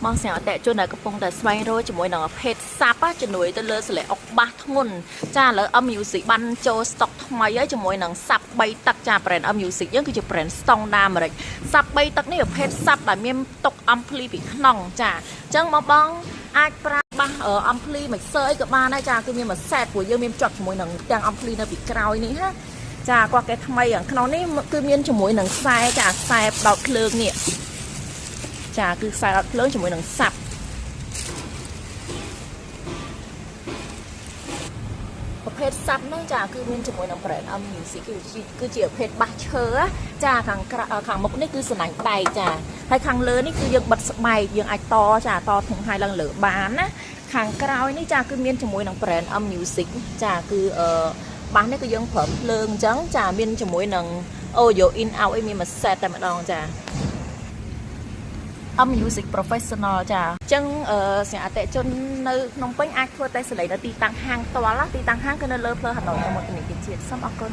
មកសម្រាប់អតិថិជនដែលកំពុងតែស្វែងរកជាមួយនឹងប្រភេទ sub ជំនួយទៅលើសលេអុក bass ធ្ងន់ចាឥឡូវ M Music បានចូលស្តុកថ្មីហើយជាមួយនឹង sub 3ទឹកចា brand M Music យើងគឺជា brand standard អាមេរិក sub 3ទឹកនេះប្រភេទ sub ដែលមានផ្ទុក ampli ពីក្នុងចាអញ្ចឹងបងបងអាចប្រើ bass ampli mixer អីក៏បានដែរចាគឺមានមួយ set ព្រោះយើងមានជាប់ជាមួយនឹងទាំង ampli នៅពីក្រោយនេះណាចាគាត់គេថ្មីខាងក្នុងនេះគឺមានជាមួយនឹងខ្សែចាខ្សែផ្ដោតភ្លើងនេះចាគឺខ្សែដោតភ្លើងជាមួយនឹង sub ប្រភេទ sub ហ្នឹងចាគឺមានជាមួយនឹង brand M Music គឺជាប្រភេទ bass ឈើចាខាងក្រៅខាងមុខនេះគឺសំណាញ់ដែកចាហើយខាងលើនេះគឺយើងបិទស្បែកយើងអាចតចាតធុងហើយឡើងលើបានណាខាងក្រោយនេះចាគឺមានជាមួយនឹង brand M Music ចាគឺអឺ bass នេះគឺយើងប្រើភ្លើងអញ្ចឹងចាមានជាមួយនឹង audio in out អីមានមួយ set តែម្ដងចា M Music Professional ចាអញ្ចឹងអឺសម្រាប់អតិថិជននៅភ្នំពេញអាចធ្វើតេស្តសលេងនៅទីតាំងហាងផ្ទាល់ណាទីតាំងហាងគឺនៅលើផ្លូវហណូយទៅមុខធនាគារជាតិសូមអរគុណ។